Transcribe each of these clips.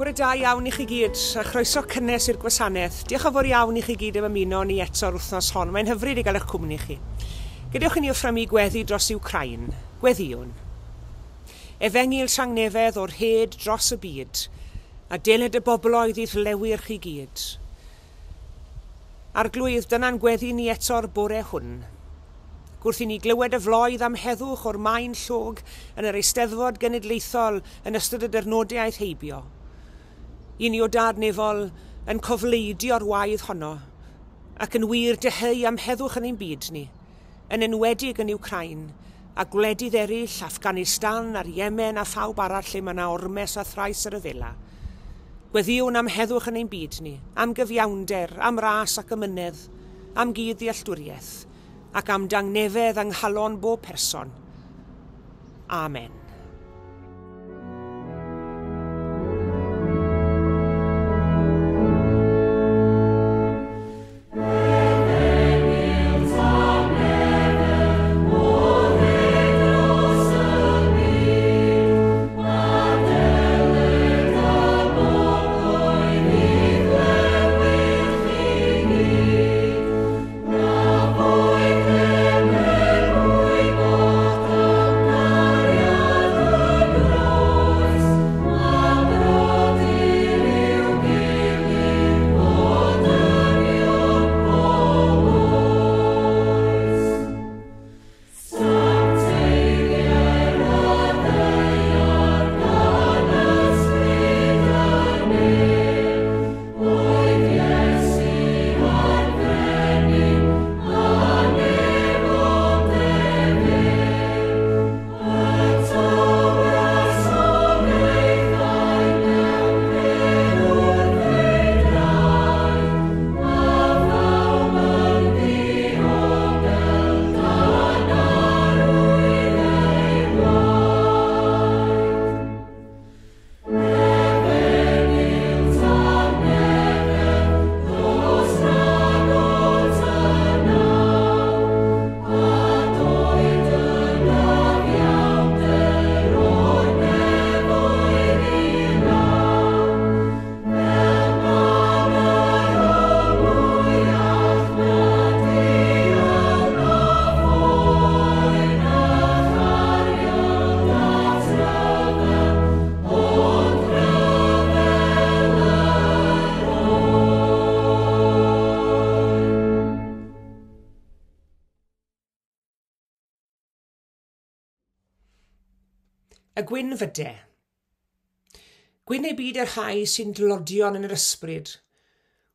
Bore da iawn i chi gyd, a chroeso cynnes i'r gwasanaeth. Diolch yn fawr iawn i chi gyd am ymuno ni eto'r wythnos hon. Mae'n hyfryd i gael eich cwmni chi. Gadewch i ni offrymu gweddi dros Wcráin. Gweddïwn. Efengyl tangnefedd o'r hed dros y byd, a deled y bobloedd i'th lewyrch i gyd. Arglwydd, dyna'n gweddi ni eto'r bore hwn. Gwrth i ni glywed y floedd am heddwch o'r maen llog yn yr Eisteddfod Genedlaethol yn ystod y dyrnodau aeth heibio. I ni o dad nefol yn cofleidio'r waedd honno ac yn wir dyheu am heddwch yn ein byd ni, yn enwedig yn Wcráin a gwledydd eraill, Afghanistan a'r Yemen a phawb arall lle mae yna ormes a thrais ar y fela. Gweddïwn am heddwch yn ein byd ni, am gyfiawnder, am ras ac amynedd, am gyd-ddealltwriaeth, ac am dangnefedd yng nghalon bob person. Amen. Y gwynfydau. Gwyn eu byd y rhai sy'n dlodion yn yr ysbryd,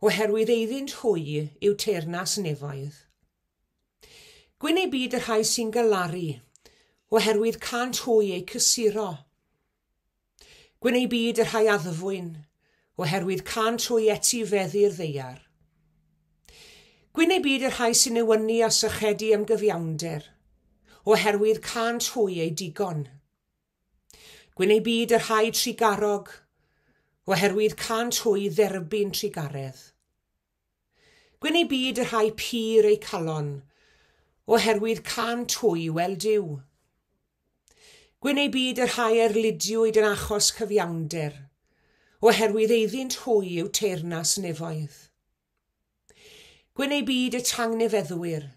oherwydd eiddynt hwy yw teyrnas nefoedd. Gwyn eu byd y rhai sy'n galaru, oherwydd cânt hwy eu cysuro. Gwyn eu byd y rhai addfwyn, oherwydd cânt hwy etifeddu'r ddaear. Gwyn eu byd y rhai sy'n newynu a sychedu am gyfiawnder, oherwydd cânt hwy eu digon. Gwyn eu byd y rhai trugarog, oherwydd cânt hwy dderbyn trugaredd. Gwyn eu byd y rhai pur eu calon, oherwydd cânt hwy weld Duw. Gwyn eu byd y rhai erlidiwyd yn achos cyfiawnder, oherwydd eiddynt hwy yw teyrnas nefoedd. Gwyn eu byd y tangnefeddwyr,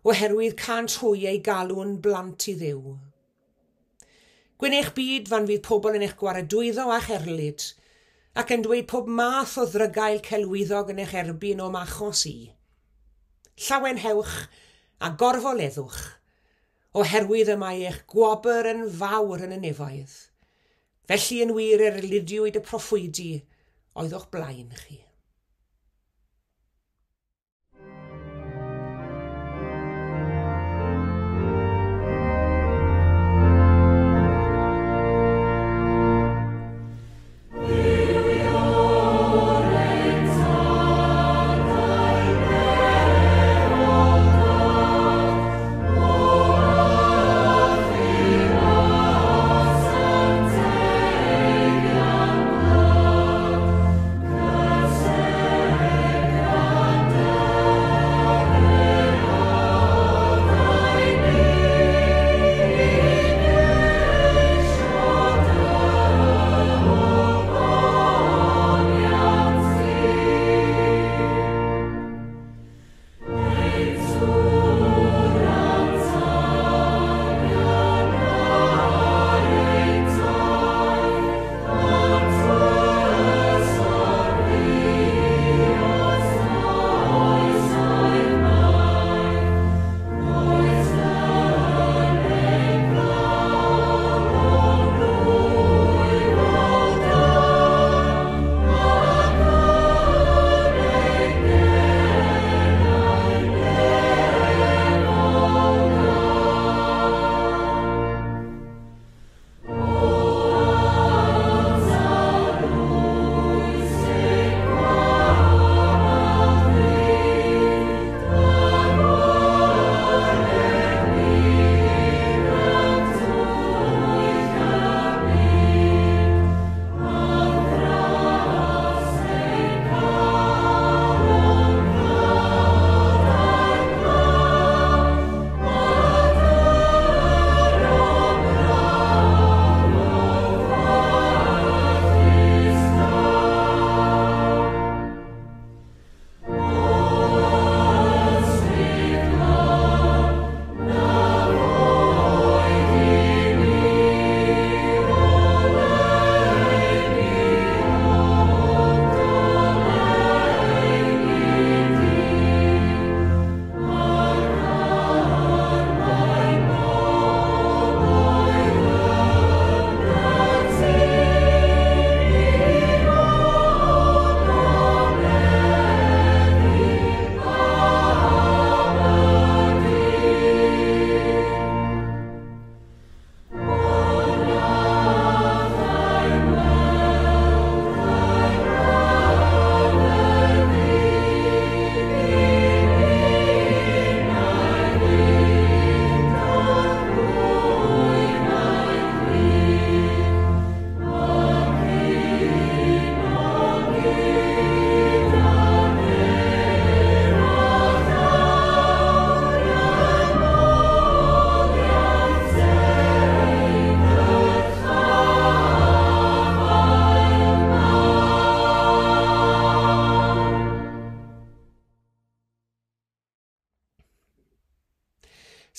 oherwydd cânt hwy eu galw'n blant i Dduw. Gwyn eich byd fan fydd pobl yn eich gwaradwyddo a'ch erlid, ac yn dweud pob math o ddrygail celwyddog yn eich erbyn o'm achos i. Llawenhewch a gorfoleddwch, oherwydd y mae eich gwobr yn fawr yn y nefoedd. Felly yn wir erlidiwyd y proffwydi oedd o'ch blaen chi.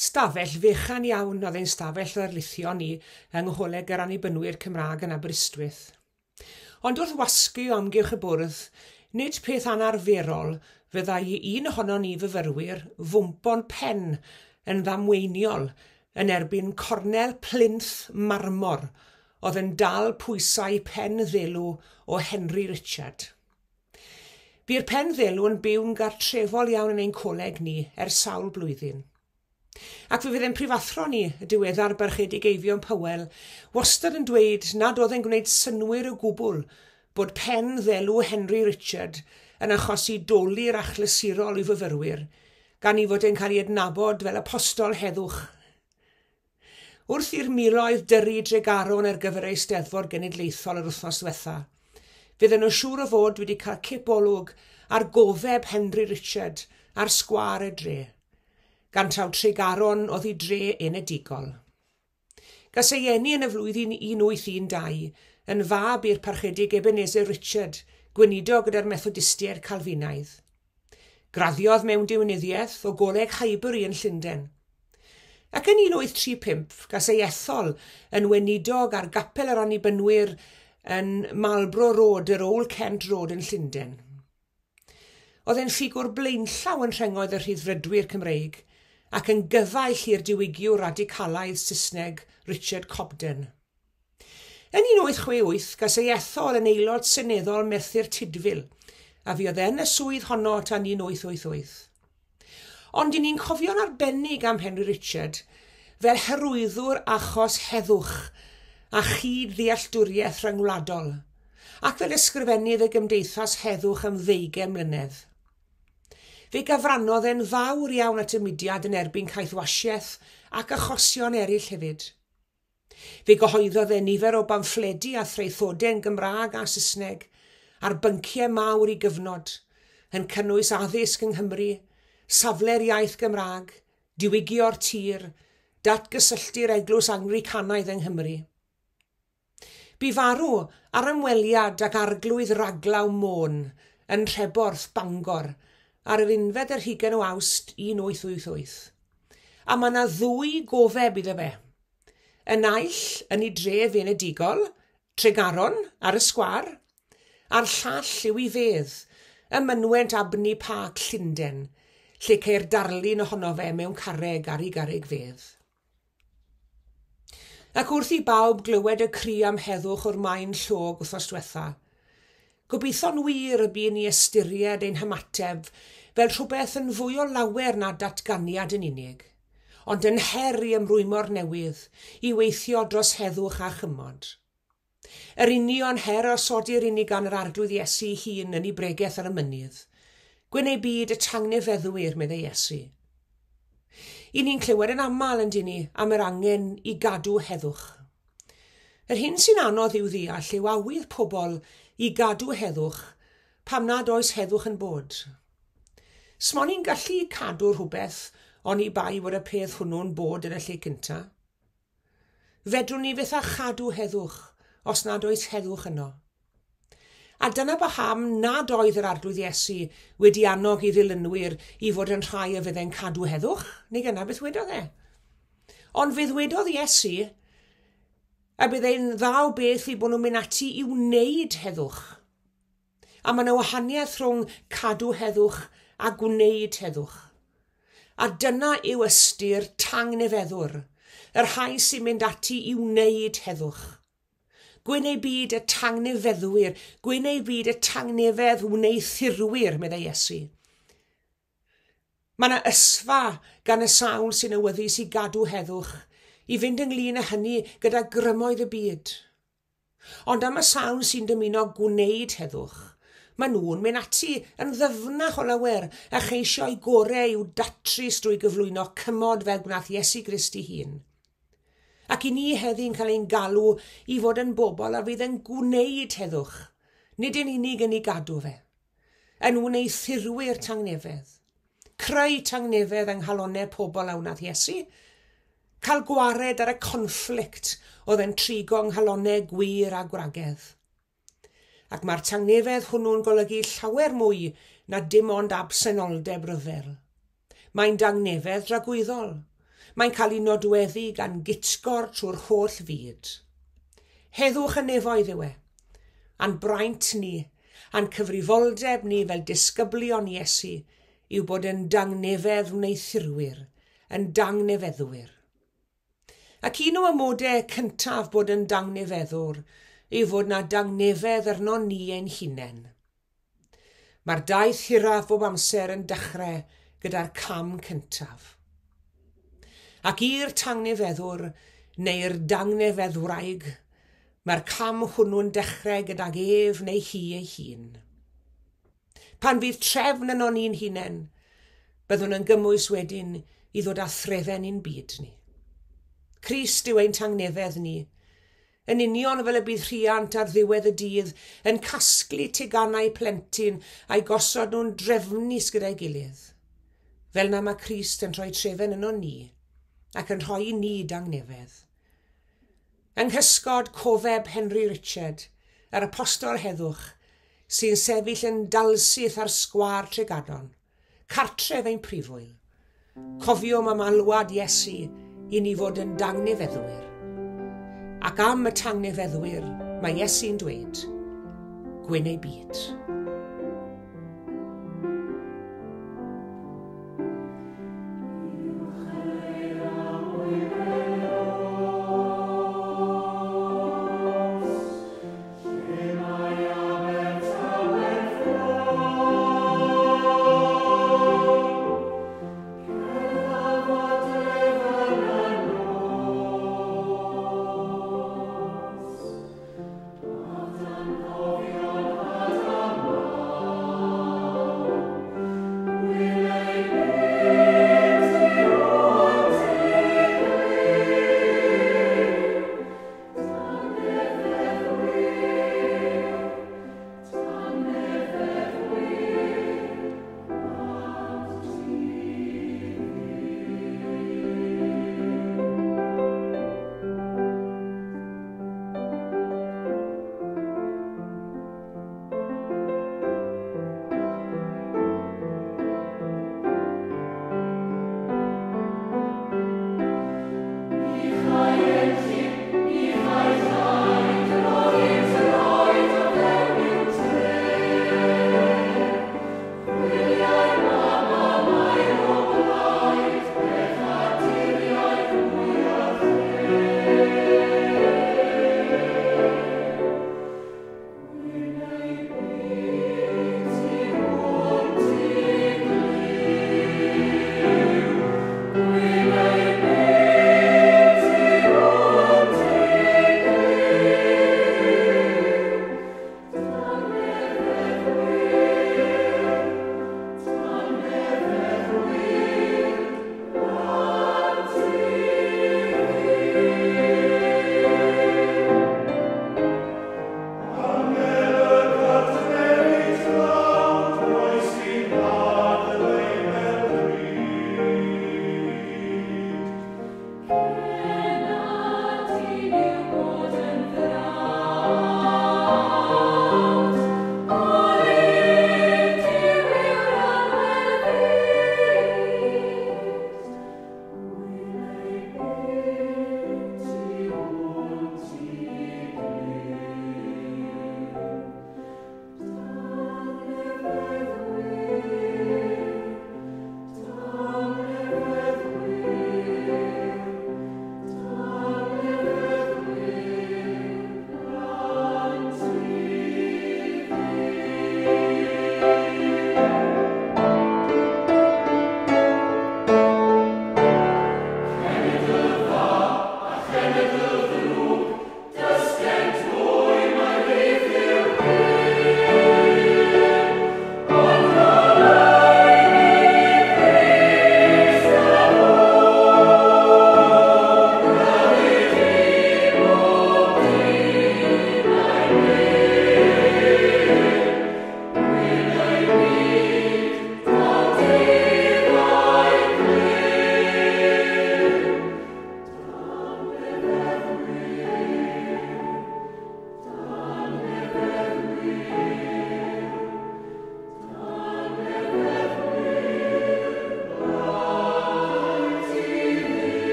Stafell fechan iawn oedd ein stafell ddarlithio ni yng Ngholeg yr Annibynwyr Cymraeg yn Aberystwyth. Ond wrth wasgu o amgylch y bwrdd, nid peth anarferol fyddai i un ohonon ni fyfyrwyr fwmpo'n pen yn ddamweiniol yn erbyn cornel plinth marmor oedd yn dal pwysau pen ddelw o Henry Richard. Bu'r pen ddelw yn byw'n gartrefol iawn yn ein coleg ni ers sawl blwyddyn. Ac fe fydd ein prifathro ni, y diweddar Barchedig Eifion Powell, wastad yn dweud nad oedd e'n gwneud synnwyr o gwbl bod pen ddelw Henry Richard yn achosi dolur achlysurol i fyfyrwyr, gan ei fod e'n cael ei adnabod fel apostol heddwch. Wrth i'r miloedd dyrru Dregaron ar gyfer Eisteddfod Genedlaethol yr wythnos diwetha, fydden nhw siŵr o fod wedi cael cip olwg ar gofeb Henry Richard ar sgwâr y dre, gan taw Tregaron oedd ei dre enedigol. Gas ei eni yn y flwyddyn 1812 yn fab i'r Parchedig Ebenezer Richard, gweinidog gyda'r Methodistiaid Calfinaidd. Graddiodd mewn diwinyddiaeth o Goleg Highbury yn Llundain. Ac yn 1835, gas ei ethol yn weinidog ar Gapel yr Annibynwyr yn Marlborough Road, yr Old Kent Road yn Llundain. Oedd e'n ffigwr blaenllaw yn rhengoedd y Rhyddfrydwyr Cymreig ac yn gyfaill i'r diwygiwr radicalaidd Saesneg Richard Cobden. Yn 1868, gas ei ethol yn aelod seneddol Merthyr Tudful, a fuodd yn y swydd honno tan 1888. Ond i ni'n cofio'n arbennig am Henry Richard fel hyrwyddwr achos heddwch a chyd-ddealltwriaeth rhyngwladol, ac fel ysgrifennydd y Gymdeithas Heddwch am 20 mlynedd. Fe gyfrannodd e'n fawr iawn at y mudiad yn erbyn caethwasiaeth ac achosion eraill hefyd. Fe gyhoeddodd e nifer o bamffledi a thraethodau yn Gymraeg a Saesneg ar bynciau mawr i gyfnod, yn cynnwys addysg yng Nghymru, safle'r iaith Gymraeg, diwygio'r tir, datgysylltu'r Eglwys Anglicanaidd yng Nghymru. Bu farw ar ymweliad ag Arglwydd Raglaw Môn yn Nhreborth, Bangor, ar yr 21 o Awst 1888. A mae yna ddwy gofeb iddo fe. Y naill yn ei dref enedigol, Tregaron, ar y sgwâr, a'r llall yw ei fedd, ym mynwent Abney Park, Llundain, lle ceir darlun ohono fe mewn carreg ar ei garreg fedd. Ac wrth i bawb glywed y cri am heddwch o'r maen llog wythnos diwetha, gobeithio'n wir y bu ni ystyried ein hymateb fel rhywbeth yn fwy o lawer na datganiad yn unig, ond yn her i ymrwymo'r newydd i weithio dros heddwch a chymod. Yr union her osodir i ni gan yr Arglwydd Iesu ei hun yn ei bregeth ar y mynydd. Gwyn eu byd y tangnefeddwyr, meddai Iesu. I ni'n clywed yn aml yn dyn ni am yr angen i gadw heddwch. Yr hyn sy'n anodd i'w ddeall yw awydd pobl i gadw heddwch pam nad oes heddwch yn bod. Smo ni'n gallu cadw rhywbeth oni bai bod y peth hwnnw'n bod yn y lle cynta. Fedrwn ni fyth â chadw heddwch os nad oes heddwch yno. A dyna paham nad oedd yr Arglwydd Iesu wedi annog i ddilynwyr i fod yn rhai a fydde'n cadw heddwch, neu gyna beth wedodd e. Ond fe ddwedodd Iesu y byddai'n dda o beth i bod nhw'n mynd ati i wneud heddwch. A mae yna wahaniaeth rhwng cadw heddwch a gwneud heddwch. A dyna yw ystyr tangnefeddwr, y rhai sy'n mynd ati i wneud heddwch. Gwyn eu byd y tangnefeddwyr, gwyn eu byd y tangnefedd wneuthurwyr, meddai Iesu. Mae yna ysfa gan y sawl sy'n awyddus i gadw heddwch, i fynd ynglyn â hynny gyda grymoedd y byd. Ond am y sawl sy'n dymuno gwneud heddwch, maen nhw'n mynd ati yn ddyfnach o lawer a cheisio'u gorau i'w datrys drwy gyflwyno cymod fel gwnaeth Iesu Grist ei hun. Ac i ni heddi'n cael ein galw i fod yn bobl a fydd yn gwneud heddwch, nid yn unig yn ei gadw fe, yn wneuthurwyr tangnefedd, creu tangnefedd yng nghalonnau pobl a wnaeth Iesu, cael gwared ar y conflict oedd yn trigo yng nghalonnau gwŷr a gwragedd. Ac mae'r tangnefedd hwnnw'n golygu llawer mwy na dim ond absenoldeb rhyfel. Mae'n dangnefedd dragwyddol. Mae'n cael ei nodweddu gan gytgor trwy'r holl fyd. Heddwch y nefoedd yw e, a'n braint ni, a'n cyfrifoldeb ni fel disgyblion Iesu yw bod yn dangnefedd wneuthurwyr, yn dangnefeddwyr. Ac un o amodau cyntaf bod yn dangnefeddwr yw fod na dangnefedd arno ni ein hunain. Mae'r daith hiraf bob amser yn dechrau gyda'r cam cyntaf. Ac i'r tangnefeddwr neu'r dangnefeddwraig, mae'r cam hwnnw'n dechrau gydag ef neu hi ei hun. Pan fydd trefn yno ni'n hunain, byddwn yn gymwys wedyn i ddod â threfen i'n byd ni. Crist yw ein tangnefedd ni, yn union fel y bydd rhiant ar ddiwedd y dydd yn casglu teganau plentyn a'i gosod nhw'n drefnus gyda'i gilydd. Fel na mae Crist yn rhoi trefen yno ni ac yn rhoi i ni dangnefedd. Yng nghysgod cofeb Henry Richard, yr apostol heddwch, sy'n sefyll yn dalsyth ar sgwâr Tregadon, cartref ein prifwyl. Cofiom am alwad Iesu i ni fod yn dangnefeddwyr. Ac am y tangnefeddwyr, mae Iesu'n dweud, gwyn ei byd.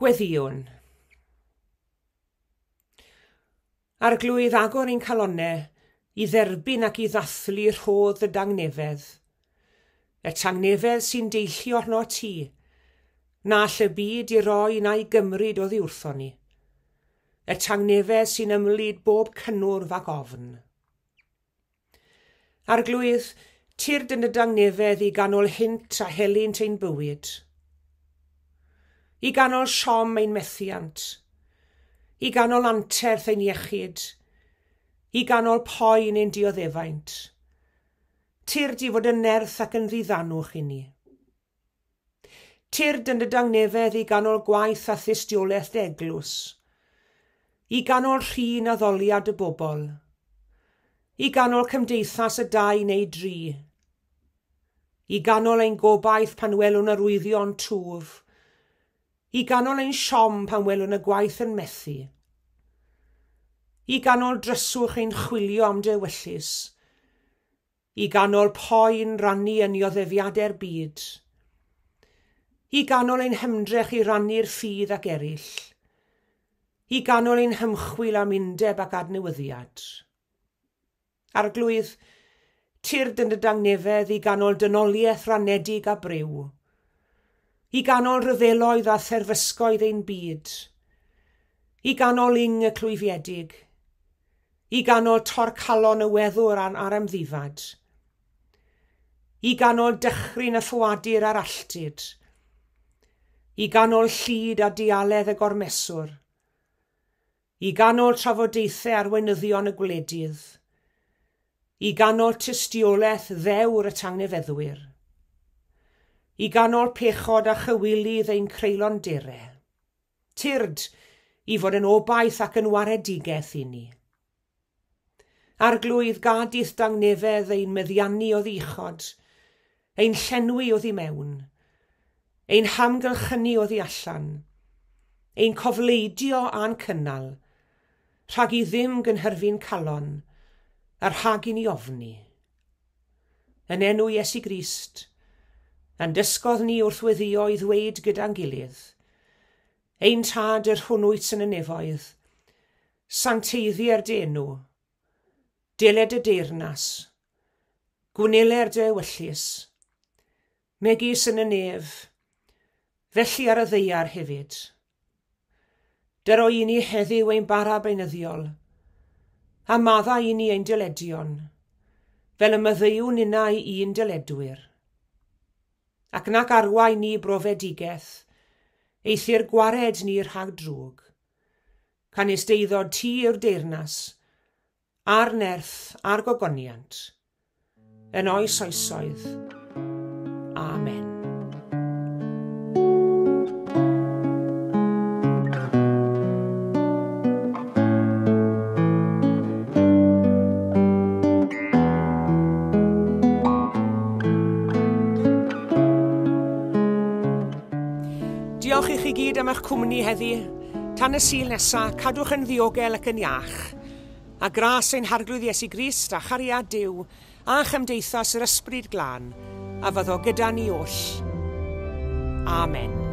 Gweddïwn. Arglwydd, agor ein calonnau i dderbyn ac i ddathlu rhodd y dangnefedd. Y tangnefedd sy'n deillio arno ti, na all y byd i roi na'i gymryd oddi wrtho ni. Y tangnefedd sy'n ymlid bob cynnwrf ac ofn. Arglwydd, tyrd yn y dangnefedd i ganol hynt a helynt ein bywyd. I ganol siom ein methiant, i ganol anterth ein iechyd, i ganol poen ein dioddefaint. Tyrd i fod yn nerth ac yn ddiddanwch i ni. Tyrd yn dy dangnefedd i ganol gwaith a thystiolaeth dy eglwys, i ganol rhin addoliad y bobl, i ganol cymdeithas y dau neu dri, i ganol ein gobaith pan welwn arwyddion twf, i ganol ein siom pan welwn y gwaith yn methu, i ganol dryswch ein chwilio am dy ewyllys, i ganol poen rannu yn nioddefiadau'r byd, i ganol ein hymdrech i rannu'r ffydd ac eraill, i ganol ein hymchwil am undeb ac adnewyddiad. Arglwydd, tyrd yn dy dangnefedd i ganol dynoliaeth ranedig a briw, i ganol rhyfeloedd a therfysgoedd ein byd, i ganol ing y clwyfiedig, i ganol torcalon y weddwr a'r amddifad, i ganol dychryn y ffoadur a'r alltud, i ganol llid a dialedd y gormeswr, i ganol trafodaethau arweinyddion y gwledydd, i ganol tystiolaeth ddewr y tangnefeddwyr, i ganol pechod a chywilydd ein creulon dere. Tyrd i fod yn obaith ac yn waredigaeth i ni. Arglwydd, gad i'th dangnefedd ein meddiannu oddi uchod, ein llenwi oddi mewn, ein hamgylchynu oddi allan, ein cofleidio a'n cynnal, rhag i ddim gynhyrfu'n calon, a rhag i ni ofni. Yn enw Iesu Grist, a'n dysgodd ni wrth weddïo i ddweud gyda'n gilydd, ein tad yr hwn wyt yn y nefoedd, sancteiddier dy enw, deled y deyrnas, gwneler dy ewyllys, megis yn y nef, felly ar y ddaear hefyd. Dyro i ni heddiw ein bara beunyddiol, a maddau i ni ein dyledion, fel y maddeuwn ninnau i'n dyledwyr. Ac nac arwain ni brofedigaeth, eithr gwared ni rhag drwg. Canys deuddod ti yw'r deyrnas, a'r nerth a'r gogoniant, yn oes oesoedd. Amen. Diolch i chi gyd am eich cwmni heddi. Tan y Sul nesa, cadwch yn ddiogel ac yn iach. A gras ein Harglwydd Iesu Grist a chariad Duw a chymdeithas yr Ysbryd Glân a fyddo gyda ni oll. Amen.